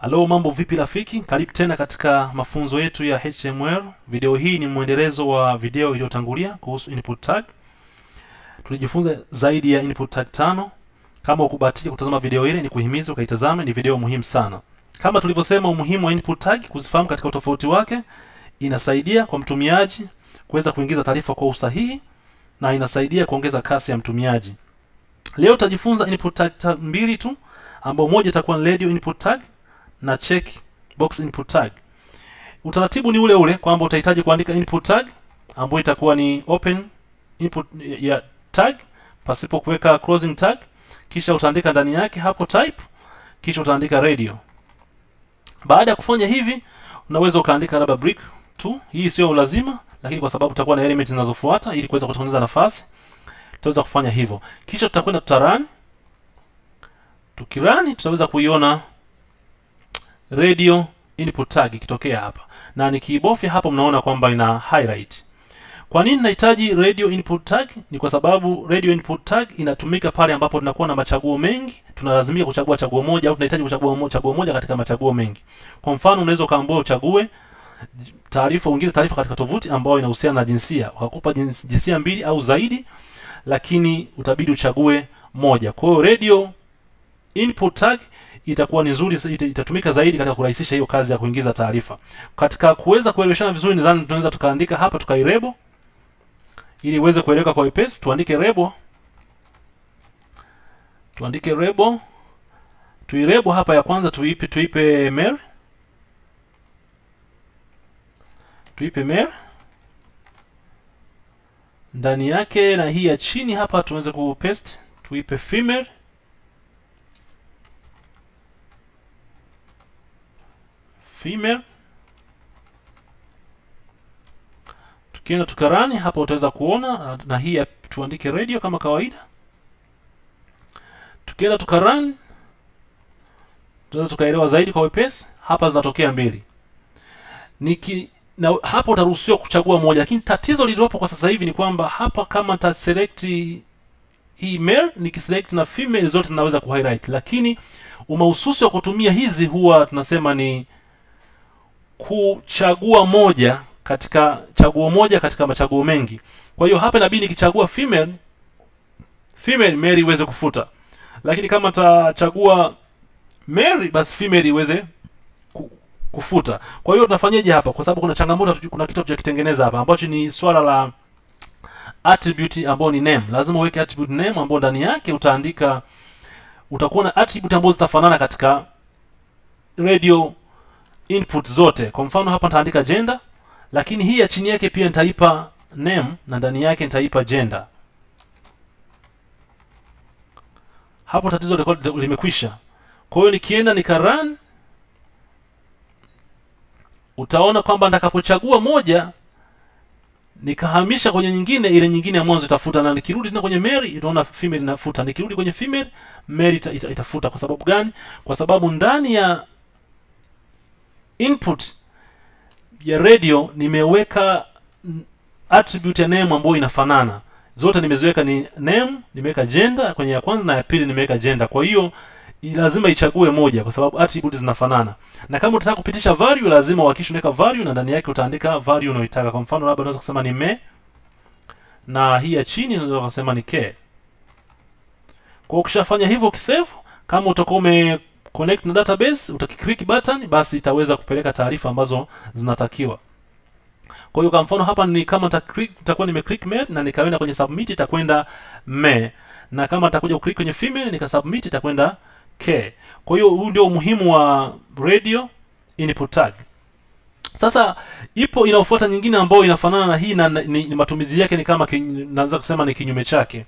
Halo, mambo vipi rafiki? Karibu tena katika mafunzo yetu ya HTML. Video hii ni mwendelezo wa video iliyotangulia kuhusu input tag. Tulijifunza zaidi ya input tag 5. Kama hukubahatika kutazama video ile, nikuhimize ukaitazame, ni video muhimu sana. Kama tulivyosema, umuhimu wa input tag kuzifahamu katika utofauti wake, inasaidia kwa mtumiaji kuweza kuingiza taarifa kwa usahihi na inasaidia kuongeza kasi ya mtumiaji. Leo tutajifunza input tag mbili tu, ambao moja itakuwa ni radio input tag na check box input tag. Utaratibu ni ule ule kwamba utahitaji kuandika input tag ambayo itakuwa ni open input ya tag pasipo kuweka closing tag, kisha utaandika ndani yake hapo type, kisha utaandika radio. Baada ya kufanya hivi, unaweza ukaandika labda break tu. Hii sio lazima, lakini kwa sababu tutakuwa na element zinazofuata ili kuweza kutengeneza nafasi, tutaweza kufanya hivyo. Kisha tutakwenda tutarun. Tukirun tutaweza kuiona radio input tag ikitokea hapa, na nikiibofya hapo mnaona kwamba ina highlight. Kwa nini nahitaji radio input tag? Ni kwa sababu radio input tag inatumika pale ambapo tunakuwa na machaguo mengi, tunalazimika kuchagua chaguo moja au tunahitaji kuchagua chaguo moja katika machaguo mengi. Kwa mfano, unaweza ukaambiwa uchague taarifa, uingize taarifa katika tovuti ambayo inahusiana na jinsia, wakakupa jinsia mbili au zaidi, lakini utabidi uchague moja. Kwa hiyo radio input tag itakuwa ni nzuri, itatumika zaidi katika kurahisisha hiyo kazi ya kuingiza taarifa. Katika kuweza kueleweshana vizuri, nadhani tunaweza tukaandika hapa tukailabel ili iweze kueleweka kwa wepesi. Tuandike label, tuandike label, tuilabel hapa ya kwanza tuipe male, tuipe male ndani yake, na hii ya chini hapa tuweze kupaste, tuipe female. Female. Tukienda tukarani hapa utaweza kuona, na hii tuandike radio kama kawaida. Tukienda tukarani tunaweza tukaelewa zaidi kwa wepesi. Hapa zinatokea mbili. Na hapa utaruhusiwa kuchagua moja, lakini tatizo lililopo kwa sasa hivi ni kwamba hapa kama nita select hii male, nikiselect na female zote naweza ku highlight, lakini umahususi wa kutumia hizi huwa tunasema ni kuchagua moja katika chaguo moja katika machaguo mengi. Kwa hiyo hapa inabidi nikichagua female, female male iweze kufuta, lakini kama nitachagua male basi female iweze kufuta. Kwa hiyo tunafanyaje hapa? Kwa sababu kuna changamoto, kuna kitu tulichokitengeneza hapa ambacho ni swala la attribute ambayo ni name. Lazima uweke attribute name ambayo ndani yake utaandika, utakuwa na attribute ambazo zitafanana katika radio input zote. Kwa mfano hapa nitaandika gender, lakini hii ya chini yake pia nitaipa name na ndani yake nitaipa gender. Hapo tatizo limekwisha. Kwa hiyo nikienda nika run, utaona kwamba nitakapochagua moja nikahamisha kwenye nyingine, ile nyingine ya mwanzo itafuta, na nikirudi tena kwenye male utaona female inafuta. Nikirudi kwenye female, male itafuta. Kwa sababu gani? Kwa sababu ndani ya input ya radio nimeweka attribute ya name ambayo inafanana. Zote nimeziweka ni name, nimeweka gender kwenye ya kwanza na ya pili nimeweka gender. Kwa hiyo lazima ichague moja kwa sababu attribute zinafanana. Na kama utataka kupitisha value lazima uhakikishe unaweka value na ndani yake utaandika value unayoitaka. Kwa mfano labda unaweza kusema ni me, na hii ya chini unaweza kusema ni k. Kwa hiyo ukishafanya hivyo ukisave, kama utakuwa ume connect na database utakiclick button, basi itaweza kupeleka taarifa ambazo zinatakiwa. Kwa hiyo kwa mfano hapa ni kama nitakuwa nimeclick male na nikaenda kwenye submit itakwenda me, na kama nitakuja kuclick kwenye female nikasubmit itakwenda k. Kwa hiyo huu ndio umuhimu wa radio input tag. Sasa ipo inayofuata nyingine ambayo inafanana na hii na ni matumizi yake ni kama naanza kusema ni kinyume chake,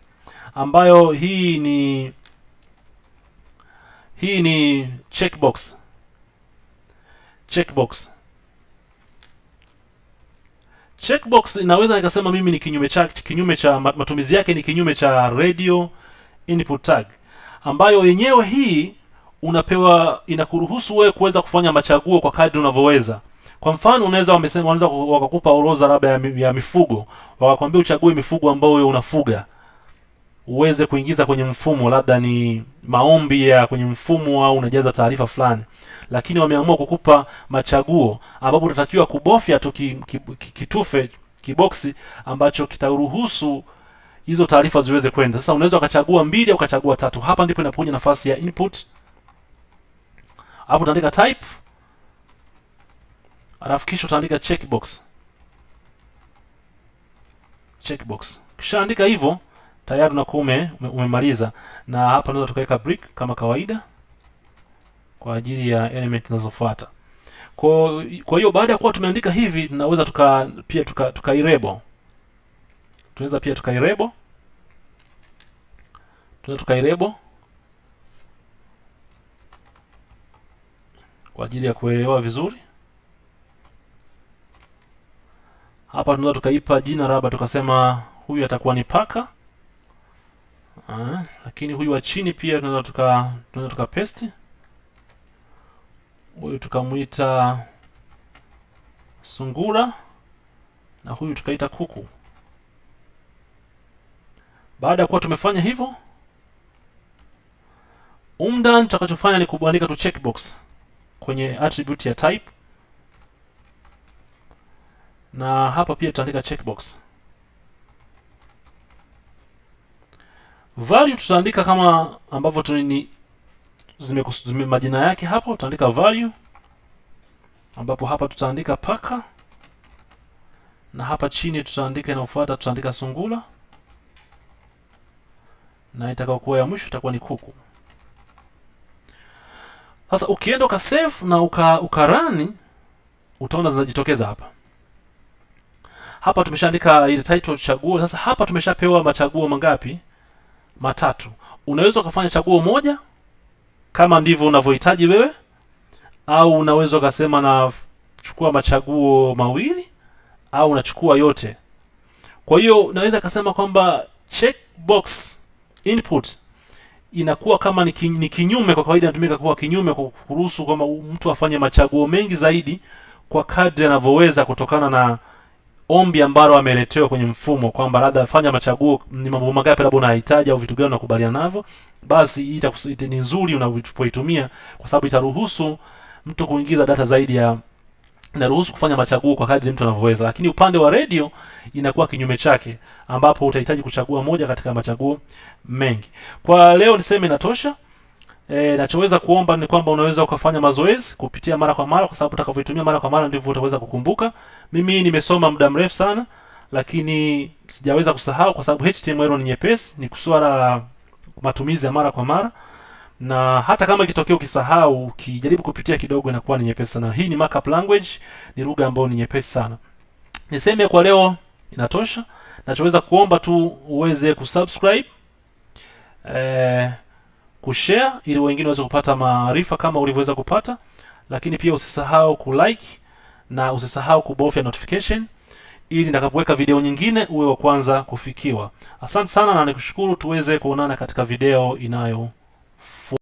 ambayo hii ni checkbox. Checkbox. Checkbox inaweza nikasema mimi ni kinyume cha, kinyume cha matumizi yake ni kinyume cha radio input tag, ambayo yenyewe hii unapewa, inakuruhusu wewe kuweza kufanya machaguo kwa kadri unavyoweza. Kwa mfano unaweza wamesema, wanaweza wakakupa orodha labda ya mifugo, wakakwambia uchague mifugo ambayo wewe unafuga. uweze kuingiza kwenye mfumo, labda ni maombi ya kwenye mfumo au unajaza taarifa fulani, lakini wameamua kukupa machaguo ambapo utatakiwa kubofya tu kitufe kiboksi ambacho kitaruhusu hizo taarifa ziweze kwenda. Sasa unaweza ukachagua mbili au ukachagua tatu. Hapa ndipo inapokuja nafasi ya input. Hapo utaandika type, alafu kisha utaandika checkbox. Checkbox. Kisha andika hivyo tayari unakuwa umemaliza, na hapa tunaweza tukaweka break kama kawaida kwa ajili ya element zinazofuata. Kwa hiyo baada ya kuwa tumeandika hivi, tunaweza tuka pia tukailabel. Tunaweza pia tukailabel. Tunaweza tukailabel kwa ajili ya kuelewa vizuri. Hapa tunaweza tukaipa jina, labda tukasema huyu atakuwa ni paka. Lakini huyu wa chini pia tunaweza tuka paste. Huyu tukamuita sungura na huyu tukaita kuku. Baada ya kuwa tumefanya hivyo, umdan tutakachofanya ni kubandika tu checkbox kwenye attribute ya type, na hapa pia tutaandika checkbox. Value tutaandika kama ambavyo tu ni zime majina yake hapo, tutaandika value, ambapo hapa tutaandika paka na hapa chini tutaandika inayofuata tutaandika sungura, na itakayokuwa ya mwisho itakuwa ni kuku. Sasa ukienda ukasave na ukarun, utaona zinajitokeza hapa. Hapa tumeshaandika ile title chaguo. Sasa hapa tumeshapewa machaguo mangapi? Matatu. Unaweza ukafanya chaguo moja kama ndivyo unavyohitaji wewe, au unaweza ukasema na chukua machaguo mawili, au unachukua yote. Kwa hiyo naweza kasema kwamba checkbox input inakuwa kama ni kinyume. Kwa kawaida inatumika kuwa kinyume kwa kuruhusu kwamba mtu afanye machaguo mengi zaidi kwa kadri anavyoweza kutokana na ombi ambalo ameletewa kwenye mfumo, kwamba labda fanya machaguo, ni mambo mangapi labda unahitaji au vitu gani unakubaliana navyo. Basi hii ni nzuri unapoitumia, kwa sababu itaruhusu mtu kuingiza data zaidi ya, inaruhusu kufanya machaguo kwa kadri mtu anavyoweza. Lakini upande wa radio inakuwa kinyume chake, ambapo utahitaji kuchagua moja katika machaguo mengi. Kwa leo niseme inatosha. Nachoweza kuomba ni kwamba unaweza ukafanya mazoezi kupitia mara kwa mara, kwa sababu utakavyoitumia mara kwa mara ndivyo utaweza kukumbuka. Mimi nimesoma muda mrefu sana, lakini sijaweza kusahau, kwa sababu HTML ni nyepesi, ni swala la matumizi ya mara kwa mara, na hata kama ikitokea ukisahau, ukijaribu kupitia kidogo inakuwa ni nyepesi sana. Hii ni markup language, ni lugha ambayo ni nyepesi sana. Niseme kwa leo inatosha. Nachoweza kuomba tu uweze kusubscribe, kushare ili wengine waweze kupata maarifa kama ulivyoweza kupata, lakini pia usisahau kulike na usisahau kubofya notification ili nitakapoweka video nyingine uwe wa kwanza kufikiwa. Asante sana na nikushukuru, tuweze kuonana katika video inayofuata.